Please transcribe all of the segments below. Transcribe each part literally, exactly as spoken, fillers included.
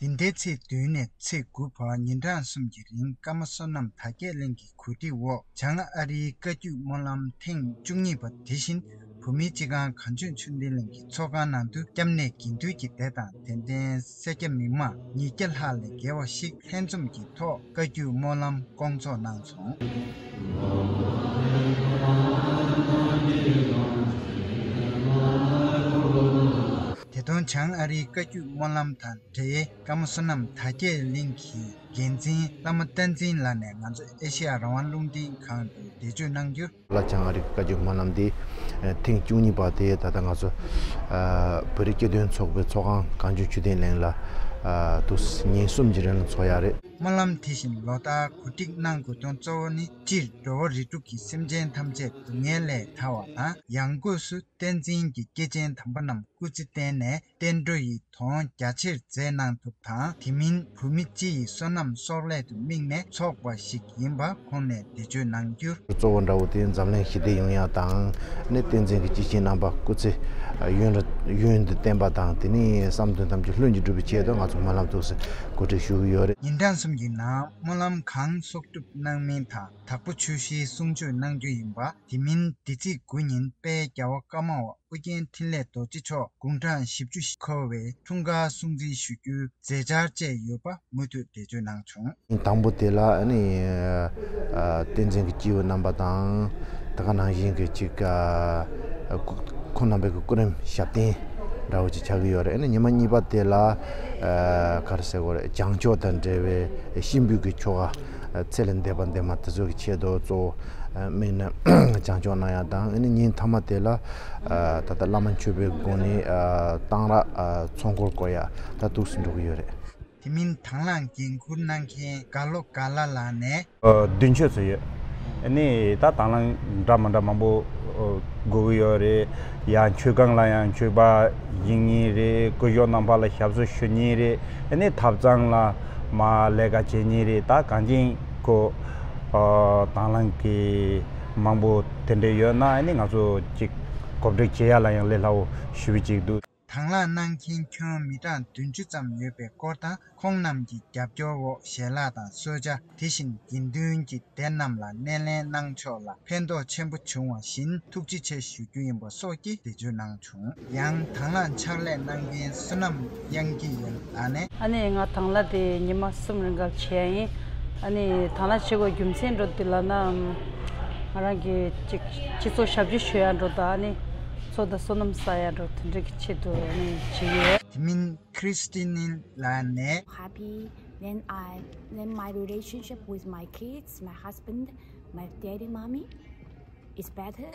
འདི་ཟླའི་ཚེས་བདུན་ནས་ཚེས་དགུ་བར་ཉིན་གྲངས་གསུམ་གྱི་རིང་ཀརྨ་བསོད་ནམས་དར་རྒྱས་གླིང་གི་གོ་སྒྲིག་འོག་བྱང་ཨ་རིའི་བཀའ་བརྒྱུད་སྨོན་ལམ་ཐེངས་བཅུ་གཉིས་པ་དེ་བཞིན་བོད་མིའི་སྤྱི་ཁང་གངས་ལྗོངས་ཆོས་ལྡན་གླིང་གི་ཚོགས་ཁང་ནང་དུ་སྐྱབས་གནས་དགེ་འདུན་གྱི་སྡེ་དང་དད་ལྡན་སེར་སྐྱ་མི་མང་ཉིས་བརྒྱ་ལྷག་ལས་བརྒལ་བ་ཞིག་ལྷན་འཛོམས་ཀྱི་ཐོག་བཀའ་བརྒྱུད་སྨོན་ལམ་སྐོང་ཚོགས་གནང་སོང་། དེ་དུས་བྱང་ཨ་རིའི་བཀའ་བརྒྱུད་སྨོན་ལམ་དང་འབྲེལ་ཀརྨ་བསོད་ནམས་དར་རྒྱས་གླིང་གི་འགན་འཛིན་བླ་མ་བསྟན་འཛིན་ལགས་ནས་ང་ཚོ་ཨེ་ཤེ་ཡ་རང་དབང་རླུང་འཕྲིན་ཁང་དུ་འགྲེལ་བརྗོད་གནང་རྒྱུར། ལ་བྱང་ཨ་རིའི་བཀའ་བརྒྱུད་སྨོན་ལམ་འདི་ཐེངས་བཅུ་གཉིས་པ་དེ་ད་ལྟ་ང་ཚོ་བོད་རིགས་སྐྱེ་ལྡན་ཚོགས་པའི་ཚོགས་ཁང་གངས་ལྗོངས་ཆོས་ལྡན་གླིང་ལ་དུ་ཉིན་གསུམ་གྱི་རིང་ལ་འཚོགས་ཡ་རེད། སྨོན་ལམ་དེ་བཞིན་ལོ་ལྟར་གོ་སྒྲིག་གནང་དགོས་དོན་གཙོ་བོ་ནི་སྤྱིར་འགྲོ་བ་རིགས་དྲུག་གི་སེམས་ཅན་ཐམས་ཅད་སྡུག་བསྔལ་ལས་ཐར་བ་དང་ཡང་སྒོས་སུ་བསྟན་འཛིན་གྱི་སྐྱེས་ཆེན་དམ་པ་རྣམས་སྐུ་ཚེ་བརྟན་ནས་བསྟན་འགྲོ་ཡི་དོན་རྒྱ་ཆེར་མཛད་གནང་ཐུབ་དང་དེ་མིན་བོད་མི་སྤྱི་ཡི་བསོད་ནམས་གསོག་ལས་དུ་དམིགས་ནས་འཚོགས་པ་ཞིག་ཡིན་པ་ཁོང་ནས་འགྲེལ་བརྗོད་གནང་རྒྱུར། གཙོ་བོ་འདྲ་བོ་དེ་འཛམ་གླིང་ཞི་བདེ་ཡོང་ཡ་དང་ནི་བསྟན་འཛིན་གྱི་སྐྱེས་ཆེན་རྣམ་པ་སྐུ་ཚེ་ཡུན་རིང་ཡུན་དུ་བརྟན་པ་དང་དེ་ནི་བསམ་དོན་ཐམས་ཅད་ལྷུན་གྱིས་འགྲུབ་པའི་ཆེད་དུ་ང་ཚོ་སྨོན་ལམ་ཐུགས་སུ་གོ་སྒྲིག་ཞུ་གི་ཡོད་རེད། ཉིན་གྲངས་གསུམ་གྱི་ནང་སྨོན་ལམ་གང་གསོག་སྒྲུབ་གནང་མིན་དང་དྭགས་པོ་ཆུ་བཞིའི་གསུང་ཆོས་གནང་རྒྱུ་ཡིན་པ། དེ་མིན་འདི་ཚེས་དགུ་ཉིན་དཔལ་རྒྱལ་བ་ཀརྨ་པ་ཨོ་རྒྱན་འཕྲིན་ལས་རྡོ་རྗེ་མཆོག་དགུང་གྲངས་བཞི་བཅུ་ཞིག་འཁོར་བའི་འཁྲུངས་སྐར་སྲུང་བརྩི་ཞུ་རྒྱུའི་མཛད་འཆར་བཅས་ཡོད་པ་མུ་མཐུད་འགྲེལ་བརྗོད་གནང་བྱུང་། དང་པོ་དེ་ལ་ཨ་ནི་བསྟན་འཛིན་གྱི་སྐྱེས་བུ་རྣམ་པ་དང་དེ་ག་ནང་བཞིན་གྱི་ཅིག་ཁོང་རྣམ་པའི་གི་སྐུ་རིམ་ཞབས་བརྟན་འདྲ་བོ་ཅིག་ཆགས་ཀྱི་ཡོད་རེད། ཨ་ནི་ཉི་མ་གཉིས་པ་དེ་ལ་ག་རེ་ཟེར་དགོས་རེད། བྱང་ཆོག་དང་འབྲེལ་བའི་གཤིན་པོའི་གི་ཆོ་ག་ཚེ་ལས་འདས་པ་འདས་མ་དེ་ཚོ་གི་ཆེད་དུ་གཙོ་བོ་དམིགས་ནས་བྱང་ཆོག་གནང་ཡ་དང་ཨ་ནི་ཉིན་མཐའ་མ་དེ་ལ་ད་ལྟ་བླ་མ་མཆོད་པའི་སྒོ་ནས་གཏང་རག་ཚོགས་འཁོར་བསྐོར་ཡ་ད་འདུག་སེ་འགྲོ་གི་ཡོད་རེད། དེ་མིན་དང་བླངས་འགན་འཁུར་གནང་མཁན་དགའ་ལོ་དགའ་ལ་ལགས་ནས། མདུན་མཆོད་ཚོ་ཡོད། ཨ་ནི་ད་དང་བླངས་འདྲ་མི་འདྲ་མང་པོ་དགོས་ཀྱི་ཡོད་རེད། ཡང་མཆོད་ཁང་ལ་ཡང་མཆོད་པ་ཡིན་མཁན་རེད། སྐུ་ཞབས་རྣམ་པ་ལ་ཞབས་སོར་ཞུ་མཁན་རེད། ཨ་ནི་ཐབ་ཚང་ལ་མར་ལས་ཀ་བྱེད་མཁན་རེད། ད་གང་ཅིའི་ཁོ་དང་བླངས་ཀྱི་མང་པོ་དེ་འདྲ་ཡོད་ན་ཨ་ནི་ང་ཚོ་ཅིག་གོ་སྒྲིག་བྱེད་ཡ་ལ་ཡང་ལས་སླ་བོ་ཞུ་བ་ཅིག་འདུག། དང་བླངས་གནང་མཁན་ཁྱོན་མི་གྲངས་བདུན་ཅུ་ཙམ་ཡོད་པའི་སྐོར་དང་ཁོང་རྣམས་ཀྱི་རྒྱབ་སྐྱོར་འོག་ཞལ་ལག་དང་གསོལ་ཇ་དེ་བཞིན་དགེ་འདུན་གྱི་སྡེ་རྣམས་ལ་སྣེ་ལེན་གནང་ཕྱོགས་ལ་ཕན་ཐོགས་ཆེན་པོ་བྱུང་བ་བཞིན་ཐུགས་རྗེ་ཆེ་ཞུ་རྒྱུ་ཡིན་པ་སོགས་ཀྱི་འགྲེལ་བརྗོད་གནང་བྱུང་། ཡང་དང་བླངས་ཕྱག་ལས་གནང་མཁན་བསོད་ནམས་དབྱངས་སྐྱིད་ཡོན་ལགས་ནས། ཨ་ནི་ང་དང་བླངས་དེ་ཉི་མ་གསུམ་རིང་ག་བྱས་ཡིན། ཨ་ནི་དང་བླངས་བྱེད་དགོས་རྒྱུ་མཚན་འགྲོ་དེ་ལ་ན། ང་རང་གི་ཅིག་སྤྱི་ཚོགས་ཞབས་ཕྱི་ཞུ་ཡ་འགྲོ་དང་ཨ་ནི་ཚོགས་དང་བསོད་ནམས་བསགས་ཡ་འགྲོ་དེ་འདྲ་གི་ཆེད་དུ་ཨ་ནི་བྱེད་ཡོད། དེ་མིན་Christine ལགས་ནས། Happy, then I, then my relationship with my kids, my husband, my daddy, mommy is better.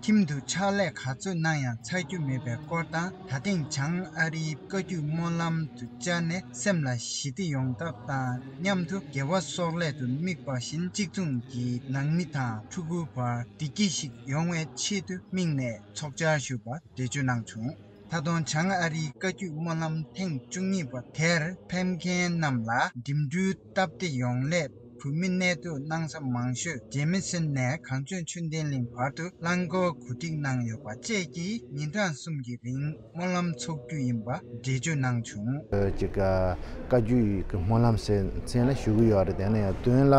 ཁྱིམ་དུ་ཕྱག་ལས་ག་ཚོད་གནང་ཡང་ཚར་རྒྱུ་མེད་པའི་སྐོར་དང་ད་ཐེངས་བྱང་ཨ་རིའི་བཀའ་བརྒྱུད་སྨོན་ལམ་དུ་བཅར་ནས་སེམས་ལ་ཞི་བདེ་ཡོང་ཐབས་དང་མཉམ་དུ་དགེ་བ་གསོག་ལས་དུ་དམིགས་པ་བཞིན་གཅིག་མཚུངས་ཀྱི་ནང་མི་དང་ཕྲུ་གུའི་བར་བདེ་སྐྱིད་ཞིག་ཡོང་བའི་ཆེད་དུ་དམིགས་ནས་ཚོགས་བཅར་ཞུས་པ་འགྲེལ་བརྗོད་གནང་བྱུང་། ད་དུང་བྱང་ཨ་རིའི་བཀའ་བརྒྱུད་སྨོན་ལམ་ཐེངས་བཅུ་གཉིས་པ་དེར་ཕེབས་མཁན་རྣམས་ལ་འགྲིམ་འགྲུལ་སྟབས་བདེ་ཡོང་སླད་བོད་མི་གནས་སྡོད་གནང་ས་མང་ཤོས་ཇེ་མི་སན་ནས་གངས་ལྗོངས་ཆོས་ལྡན་གླིང་བར་དུ་རླངས་འཁོར་གོ་སྒྲིག་གནང་ཡོད་པ་བཅས་ཀྱིས་ཉིན་གྲངས་གསུམ་གྱི་རིང་སྨོན་ལམ་འཚོགས་རྒྱུ་ཡིན་པ་འགྲེལ་བརྗོད་གནང་བྱུང་། ཅིག་བཀའ་བརྒྱུད་ཀྱི་སྨོན་ལམ་ཟེར་མཚན་ལ་ཞུ་གི་ཡོད་རེད། དེ་ནས་ཡང་དོན་ལ་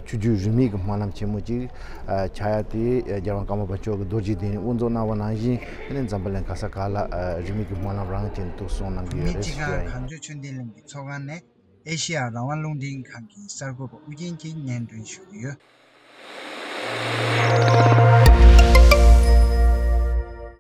ཆོས་བརྒྱུད་རིས་མེད་ཀྱི་སྨོན་ལམ་ཆེན་མོ་ཅིག་ཨ་ཆགས་ཡ་དེ་རྒྱལ་དབང་ཀརྨ་པ་མཆོག་གི་རྡོ་རྗེ་གདན་དབུ་འཛུགས་གནང་བ་ནང་བཞིན་ཨ་ནི་འཛམ་བུ་གླིང་ག་ས་ག་ལ་ཨ་རིས་མེད་ཀྱི་སྨོན་ལམ་རང་བཞིན་དུ་གསུངས་གནང་གི་ཡོད་རེད་ཞུ་ཡ་ཡིན། གངས་ལྗོངས་ཆོས་ལྡན་གླིང་གི་ཚོགས་ཁང་ནས་ཨེ་ཤེ་ཡ་རང་དབང་རླུང་འཕྲིན་ཁང་གི་གསར་འགོད་པ་ཨུ་རྒྱན་གྱིས་སྙན་སྒྲོན་ཞུ་གི་ཡོད།